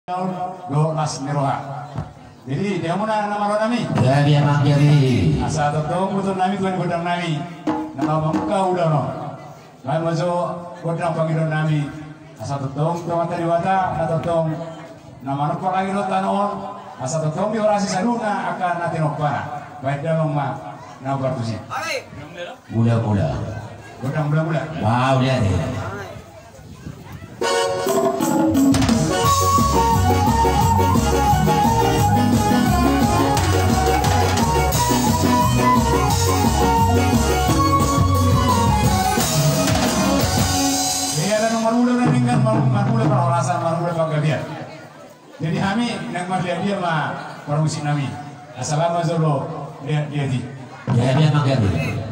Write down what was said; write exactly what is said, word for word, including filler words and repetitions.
Dohot las ni roha. Jadi, di hamuna na marroha nami. Jadi, amang, jadi. Asa tongtong botoon nami tu gondang nami. Na mamungka ulaon on. Baen ma jo gondang pangidoan nami. Asa tongtong tu Amanta Debata, na tongtong na manompa langit dohot tano on. Asa tongtong diorasi saluhutna angka na tinompana. Baen damang ma na partusi. Mula-mula. Gondang mula-mula. Mauliate. Jadi, ala naung marmula na denggan, mar-, marmula parhorasan, marmula panggabean. Jadi, hami naeng marliat-liat ma parmusik nami. Asa lam ma jolo liat-liat i. Liat-liat ma, liat-liat.